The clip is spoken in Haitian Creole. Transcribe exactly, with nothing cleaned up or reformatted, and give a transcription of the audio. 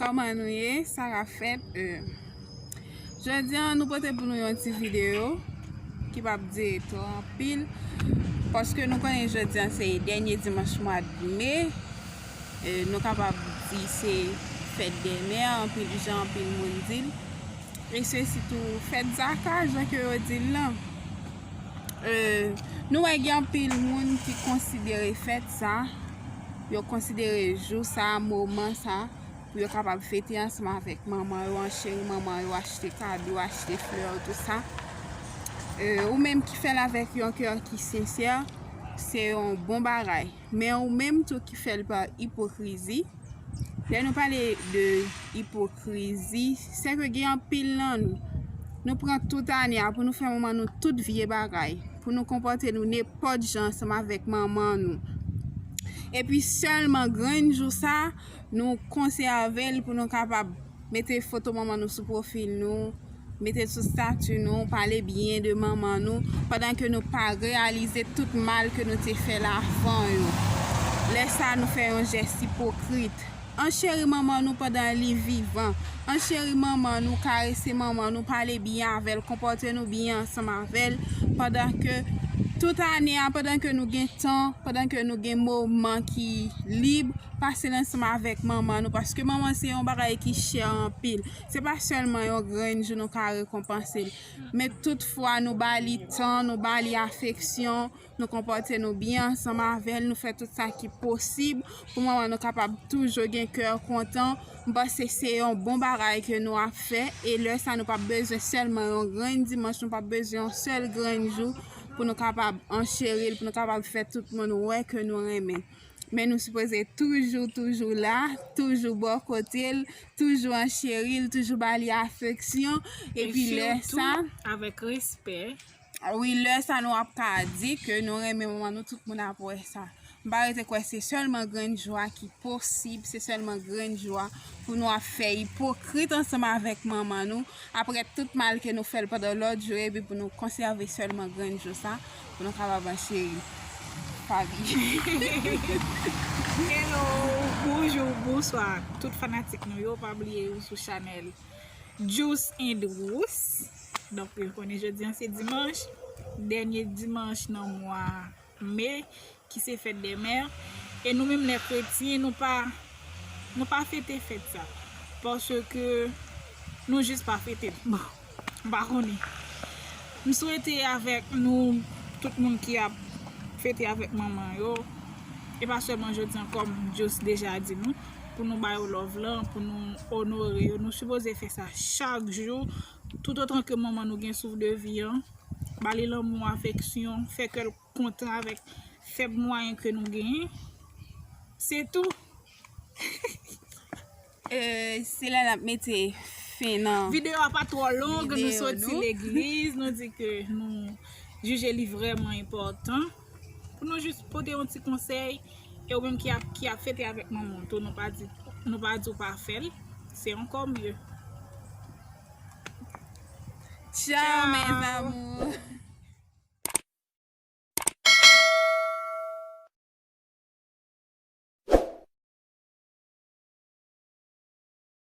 Kòman nou ye? Sa k ap fèt? Euh, jodi a, nou pote pou nou yon ti videyo ki p ap dire twò anpil, paske nou konnen jodi a se dènye dimanch mwa d me. Euh, nou kapab di se fèt dè mè, anpil jan, anpil moun di l. E se sitou fèt zaka, jan ke yo di l lan. Euh, nou wè gen anpil moun ki konsidere fèt sa, yo konsidere jou sa, moman sa, pou yo kapab fete ansanm avèk manman yo, ancheri manman yo, achte kado, achte flè, tout sa. Euh, ou menm ki fè l avèk yon kè ki sensè, se yon bon bagay. Men ou menm tou ki fè l pa ipokrizi, lè nou pale de ipokrizi, se ke gen anpil nan nou, nou pran tout ane a pou nou fè manman nou tout vye bagay, pou nou konpòte nou nenpòt jan ansanm avèk manman nou. Epi sèlman grenn jou sa, nou konsève l pou nou kapab mete foto manman nou sou pwofil nou, mete sou stati nou, pale byen de manman nou, pandan ke nou pa reyalize tout mal ke nou te fè l avan yo. Lè sa, nou fè yon jès ipokrit. Ancheri manman nou pandan li vivan. Ancheri manman nou, karese manman nou, pale byen avè l, konpòte nou byen ansanm avè l, pandan ke tout ane a, pandan ke nou gen tan, pandan ke nou gen moman ki lib, pase l ansanm avèk manman nou, paske manman se yon bagay ki chè anpil. Se pa sèlman yon grenn jou nou ka rekonpanse l, men tout fwa nou ba li tan, nou ba li afeksyon, nou konpòte nou byen ansanm avè l, nou fè tout sa ki posib pou manman nou kapab toujou gen kè kontan. M panse se yon bon bagay ke nou ap fè, e lè sa nou p ap bezwen sèlman yon grenn dimanch, nou p ap bezwen yon sèl grenn jou pou nou kapab ancheri l, pou nou kapab fè tout moun wè ke nou renmen. Men nou sipoze toujou, toujou la, toujou bò kote l, toujou ancheri l, toujou ba li afeksyon. Epi lè sa, avèk respè. Wi, lè sa nou ap ka di ke nou renmen manman nou, tout moun ap wè sa. M pa rete kwè se sèlman grenn jou a ki posib, se sèlman grenn jou a pou nou ap fè ipokrit ansanm avèk manman nou, apre tout mal ke nou fè l pandan lòt jou, epi pou nou konsève sèlman grenn jou sa, pou nou kapab ancheri. Fabi. Hello, bonjou, bonswa, tout fanatik nou yo, pa bliye ou sou chanèl Juice and Rousse. Donk, nou konnen jodi a se dimanch, dènye dimanch nan mwa me, ki se fèt dè mè. E nou menm lè kretyen, nou pa, nou pa fete fèt sa. Paske nou jis pa fete l. Bon, m pa konnen. M swete avèk nou, tout moun ki ap fete avèk manman yo, e pa sèlman jodi a, kòm Juice deja di nou, pou nou ba yo love lan, pou nou onore yo. Nou sipoze fè sa chak jou, toutotan ke manman nou gen souf de vi an. Ba li lanmou, afeksyon, fè kè l kontan avèk fèb mwayen ke nou genyen. Se tou. Euh, se la n ap mete fen nan videyo a. Pa twò long, nou soti legliz, nou di ke nou jije li vrèman enpòtan pou nou jis pote yon ti konsèy. E ou menm ki ap, ki ap fete avèk manman w tou, nou pa di, nou pa di w pa fè l, se ankò mye. Tchao, mes amours.